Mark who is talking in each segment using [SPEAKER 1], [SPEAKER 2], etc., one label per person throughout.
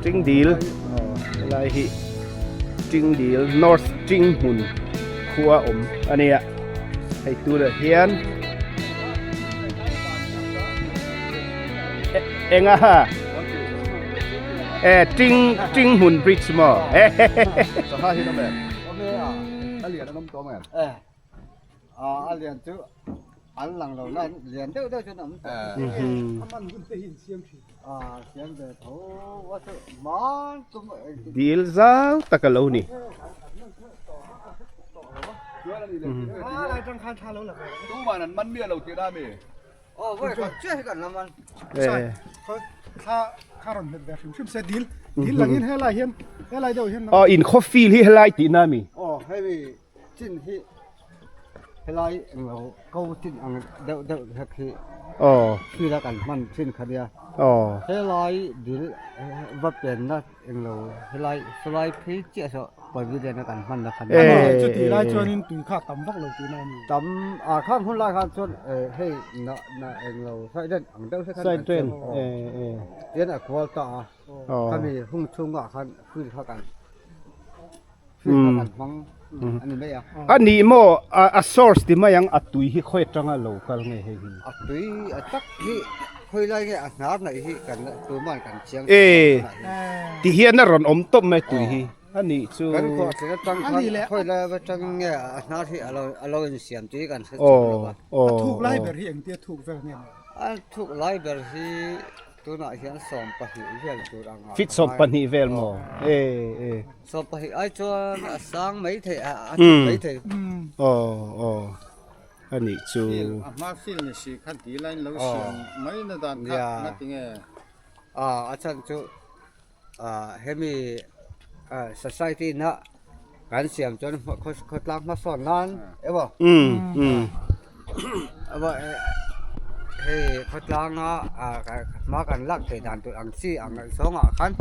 [SPEAKER 1] Tingdil helai hi Tingdil North Tinghmun khua awm a nia hei tunah hian enga ha e Ting Tinghmun bridge maw
[SPEAKER 2] A lian chu an lang lo na lian deuh deuh chuan a awm tawh. A siam ve tho a chu hman tum
[SPEAKER 1] Dil zau tak a lo ni. Aw in khawfil hi helai tihna a mi?
[SPEAKER 2] Chin hi helai englo ko chin ang deuh deuh hlek hi field a kan hman thin kha nia helai dil va pianna englo helai sawlai phei chiah saw pavilion a kan hman na kha nia.
[SPEAKER 3] Chuti lai chuanin tui kha tam vak lo tihna a ni.
[SPEAKER 2] Tam a khang hun lai khan chuan hei na na englo side den ang deuh hlek khan kan siam tian a kual ta a khami hung chhungah khan field kha kan
[SPEAKER 1] A nih maw a source ti mai ang a tui hi khawi atanga lo kal nge hei hi.
[SPEAKER 2] A tui a tak hi khawi lai nge a hnar naih hi kan tuman kan chiang
[SPEAKER 1] E ti hian a rawn awm tawp mai tui hi a nih chu.
[SPEAKER 2] Kan khua thlen atang khan khawi lai atang nge a hnar hi a lo insiam tih hi kan hre chiang lo a.
[SPEAKER 3] A thuk lai ber hi engtia thuk vel nge ni?
[SPEAKER 2] A thuk lai ber hi Tunah hian 20 vel tur ang ah
[SPEAKER 1] Fit 20 vel maw? E e.
[SPEAKER 2] 20 ai chuan a sang mai thei a a thuk mai thei.
[SPEAKER 1] Aw aw a nih chu.
[SPEAKER 4] A hma fil ni si kha dil a in lo siam mai na dan kha nga ti nge?
[SPEAKER 2] A a chhan chu hemi society na kan siam chuan khawtlang hmasawn nan emaw emaw hei khawtlanga hma kan lak theih dan tur ang chi ang zawngah khan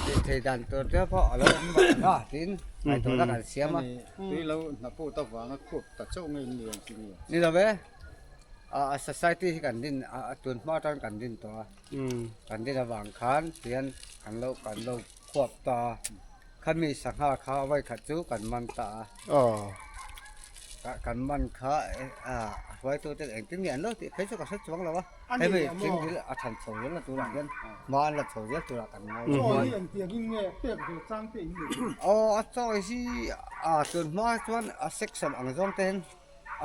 [SPEAKER 2] tih theih dan tur te pawh a lo awm vang a tiin ngaihtuahna kan siam a.
[SPEAKER 4] Tui lo hnaput avanga khuap ta chauh ngei ni ang chi nge?
[SPEAKER 2] Ni lo ve, a society hi kan din a tun hma atang kan din tawh a, kan din avang khan tihian kan lo kan lo khuap ta a. Khami sangha kha vawikhat chu kan man ta a. Kan man kha a hruaitu te engtin nge an lo tih phei chu ka hre chuang lo a. Hemi thing hi a than chho zel na turah hian hma an la chho zel turah kan ngai.
[SPEAKER 3] Chaw hi engtiang in nge pek ve chang te in nei?
[SPEAKER 2] Aw a chaw hi a tun hma chuan a section ang zawng te hian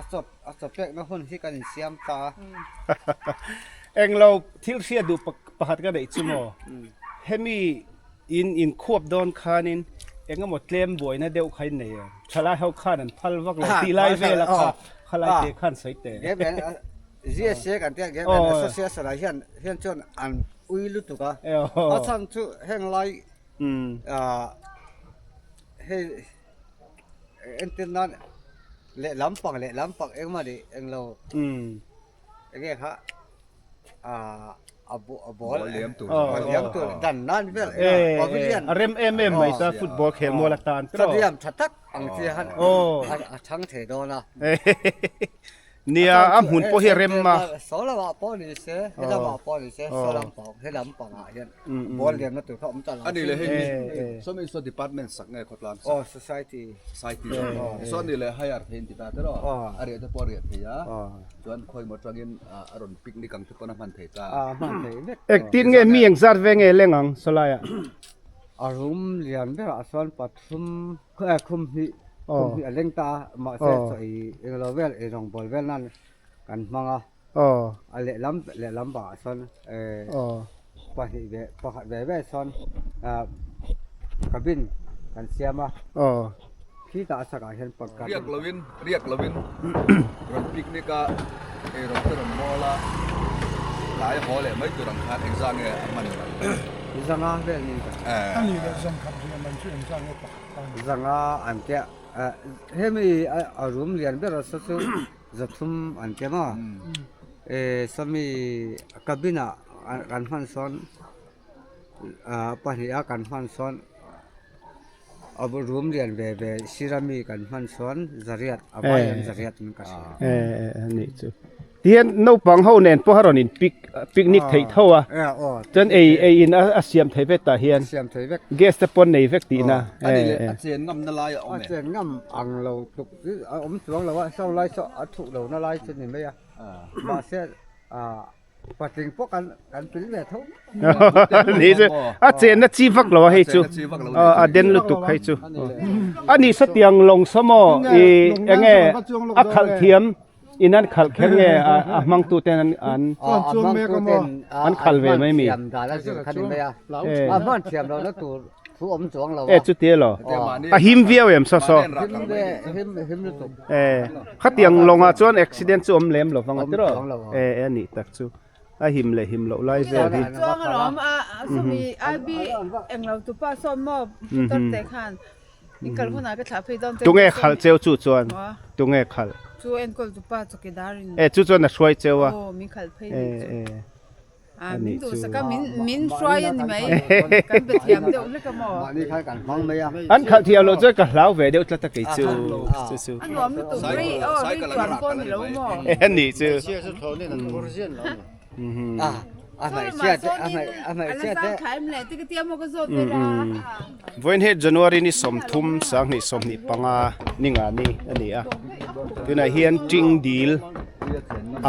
[SPEAKER 2] a chawp a chaw pek na hun hi kan insiam ta a.
[SPEAKER 1] Englo thil hriat duh pakhat ka neih chu maw? Hemi In inkhuap dawn khanin eng emaw tlem buaina deuh kha in nei em? Thalai ho khan an phal vak lo tih lai vela kha khalai te khan sawi teh.
[SPEAKER 2] GSA kan tia Game and Association ah hian hian chuan an ui lutuk a. A chhan chu heng lai hei entir nan lehlam pang lehlam pang engmah nih englo enge kha a ball liam tur liam tur dan nan vel pavilion
[SPEAKER 1] a rem em em mai ta football khel mual atan
[SPEAKER 2] stadium tha tak ang chi han a thang thei dawn a
[SPEAKER 1] nia a hmun pawh hi a rem a
[SPEAKER 2] saw lamah pawh ni se he lamah pawh ni se saw lam pang he lam pangah hian ball liamna tur kha awm ta lo
[SPEAKER 5] ani leh hei sawmi saw department sak nge khawtlang sak
[SPEAKER 2] aw society
[SPEAKER 5] society saw ani leh hire thei in ti ta te rawh a riah te pawh a riah thei a Chuan khawi maw tangin a rawn picnic ang te pawn a hman thei ta.
[SPEAKER 2] A hman thei vek.
[SPEAKER 1] Engtin nge mi eng zat ve nge leng ang sawlai ah?
[SPEAKER 2] A rum lian berah chuan pathum khum hnih khum hnih a leng ta a mahse chaw ei englo vel ei rawngbawl vel nan kan hmang a. A lehlam lehlam bangah chuan pahnih ve pakhat ve ve chuan cabin kan siam a. Khitah a chakah hian pakhat
[SPEAKER 5] Riak lovin, riak lovin rawn picnic a, eirawng te rawn mawl a, tlai haw leh mai tur ang khan engzah nge a hman mai?
[SPEAKER 2] Zanga vel nin ka hria.
[SPEAKER 3] A nih leh zan khat riah mai chu engzah nge pakhat ta ni?
[SPEAKER 2] Zanga an tia, hemi a room lian ber a saw chu zathum an tia maw? Sawmi cabin ah kan hman sawn pahnih a kan hman sawn a room lian ve ve sir ami kan hman sawn zariat a vai an zariat in ka hria.
[SPEAKER 1] E e nih chu. Tihian naupang ho nen pawh a rawn in pic picnic theih tho a chuan ei ei in a siam theih vek tah hian
[SPEAKER 2] siam theih vek
[SPEAKER 1] gas te pawn nei vek tihna
[SPEAKER 5] a ni leh a chen ngam na lai a awm
[SPEAKER 2] a chen ngam ang lo tluk a awm chuang lo a saw lai saw a thuh lo na lai chu ni mai a mahse ah Patling pawh kan kan pil ve tho.
[SPEAKER 1] Ni chu a chenna chi vak lo a hei chu a den lutuk hei chu a ni satiang lawng sawmaw i enge a khalh thiam in an khalh kher nge a hmang tu ten an an an khalh ve mai mi
[SPEAKER 2] a hman thiam lo na tur thu awm chuang lo
[SPEAKER 1] e chuti elo a him viau em saw saw
[SPEAKER 2] him lutuk
[SPEAKER 1] e Khatiang lawngah chuan accident chu awm lem lo vang a tiraw? E e a nih tak chu. A him leh him loh lai vel hi.
[SPEAKER 6] Chuang alawm a sawmi IB englo tupa sawn maw motor te khan in kal hunah ka thlah phei dawn che.
[SPEAKER 1] Tunge khalh cheu chu chuan? Tunge khalh?
[SPEAKER 6] Chu enkawl tupa chawkidar in.
[SPEAKER 1] E chu chuan a hruai cheu a.
[SPEAKER 6] Aw min khalh phei
[SPEAKER 1] nih chu. E e.
[SPEAKER 6] A min duhsak a, min min hruai a ni mai. Kan be thiam deuh hlek a maw?
[SPEAKER 2] Mahni khan kan hmang mai a.
[SPEAKER 1] An khalh thiam loh chuan ka hlau ve deuh tlat a kei chu. Chu chu.
[SPEAKER 6] A nuam lutuk rei aw rei chuan pawh ni lo maw?
[SPEAKER 1] A nih chu.
[SPEAKER 2] A hmeichhia te a hmeichhia te.
[SPEAKER 1] Vawiin hi January ni 30 2025 ni nga ni a ni a. Tunah hian Ting Dil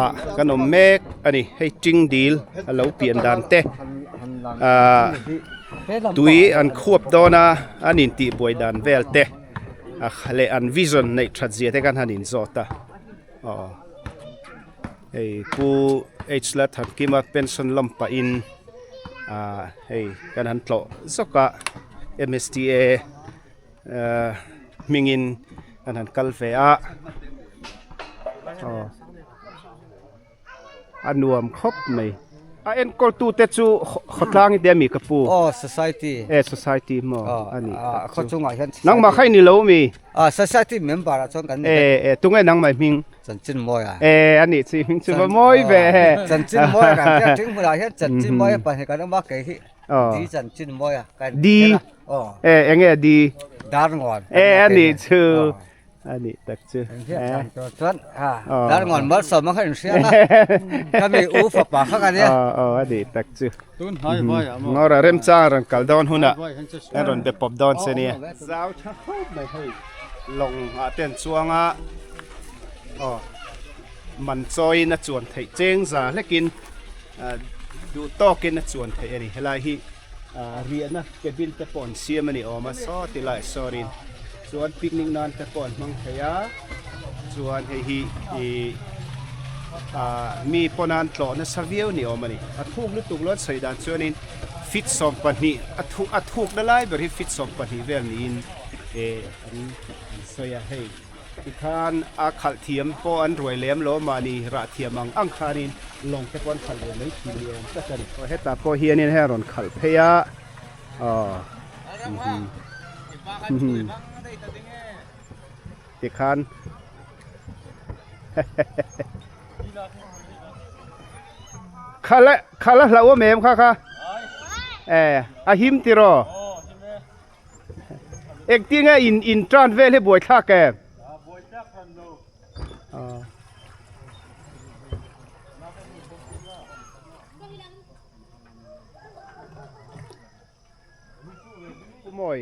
[SPEAKER 1] ah kan awm mek a ni. Hei Ting Dil a lo pian dan te ah tui an khuap dawn a, an intihbuai dan vel te leh an vision neih that zia te khan han inzawt a. Aw. Hei Pu H la Thankima pension lam pahin ah hei kan han tlawh zawk a M_S_T_A ah hmingin kan han kal ve a aw a nuam khawp mai. A enkawl tu te chu khawtlang i tia mi ka pu?
[SPEAKER 2] Aw society.
[SPEAKER 1] E society maw a nih tak chu.
[SPEAKER 2] Khaw chungah hian
[SPEAKER 1] nangmah kha i ni lo mi?
[SPEAKER 2] Ah society member ah chuan kan ni
[SPEAKER 1] vek. E tunge nangmah hming?
[SPEAKER 2] Chanchin mawi a.
[SPEAKER 1] E a nih chu i hming chu va mawi ve.
[SPEAKER 2] Chanchin mawi a kan tia thing hmunah hian chanchin mawi pahnih kan awm a kei hi Di chanchin mawi a kan
[SPEAKER 1] Di e enge di?
[SPEAKER 2] Darngawn.
[SPEAKER 1] E a nih chu. A nih tak chu.
[SPEAKER 2] Chuan Darngawn malsawm ang kha in hria a. Ka mi u fapa kha ka nia.
[SPEAKER 1] Aw a nih tak chu.
[SPEAKER 4] Tun hnai vai ah maw.
[SPEAKER 1] Ngawra remchang rawn kal dawn hunah an rawn be pawp dawn che nia. Zau tha khawp mai hei lawng ah te an chuang a aw man chawiin a chuan theih cheng za hlekin duh tawkin a chuan theih a ni. Helai hi riahna cabin te pawh an siam a ni awm a saw ti lai sawrin chuan picnic nan te pawh an hmang thei a chuan hei hi ih ah mi pawn an tlawh nasa viau ni awm a ni a thuk lutuk lo an sawi dan chuanin feet 12 a thuk a thuk na lai ber hi feet 12 vel niin eh an an sawi a hei tikhan a khalh thiam pawh an ruai lem lo mahni rah thiam ang ang khanin lawng te pawh an khalh ve mai thin ni awm tak a ni hetah pawh hianin hei a rawn khalh phei a aw tikhan khalh a khalh a hlauhawm em kha kha e a him tiraw engtin nge in in tan vel hi buaithlak em Mawi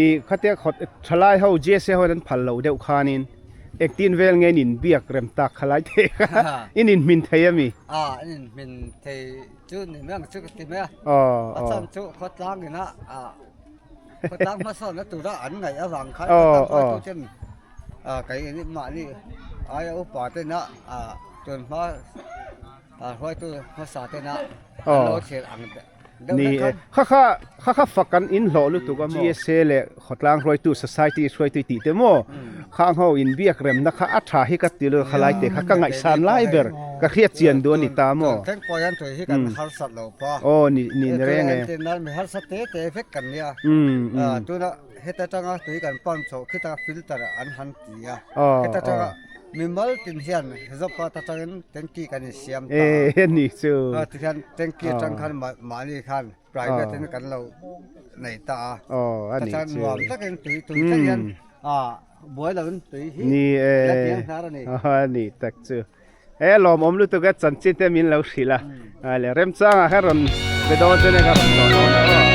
[SPEAKER 1] i khatia khawt thalai ho GSA ho an phal lo deuh khanin engtin vel nge in biak rem tak kha lai thei kha in in hmin thei ami
[SPEAKER 2] a in in hmin thei chu ni mai ang chu ka ti mai a a chan chu khawtlang ina a khawtlang hmasawn na tura an ngaih avang khan khawtlang hruaitu ten a kei mahni aia upa tena a tunhma A hruaitu hmasa tena an lo thlir ang deuh
[SPEAKER 1] Ni e. Kha kha kha kha fak kan in hlawh lutuk a maw? GSA leh khawtlang hruaitu society hruaitu tih te maw? Khang ho in biak remna kha a tha hi ka ti lo khalai te kha ka ngaihsan lai ber ka hriat chian duh a ni ta maw?
[SPEAKER 2] Thleng pawh hian tui hi kan harsat lo pa.
[SPEAKER 1] Aw ni ni reng e.
[SPEAKER 2] Entir nan mi harsat te te vek kan nia. Tuna heta tanga tui kan pump chhoh khita filter an han ti a. Heta tanga Mimal tin hian Zopa ta tangin tanky kan insiam ta a.
[SPEAKER 1] E ni chu.
[SPEAKER 2] Ti hian tanky atang khan mahni khan private in kan lo nei ta a.
[SPEAKER 1] Aw a ni chu.
[SPEAKER 2] Ta chuan nuam takin tui tui thleng hian a buai lovin tui hi
[SPEAKER 1] ni e
[SPEAKER 2] la piang hnar a ni.
[SPEAKER 1] A ni tak chu. He lawmawm lutuk e chanchin te min lo hrilh a. A le remchangah khan rawn be dawn che nia ka rawn tlawh dawn a aw.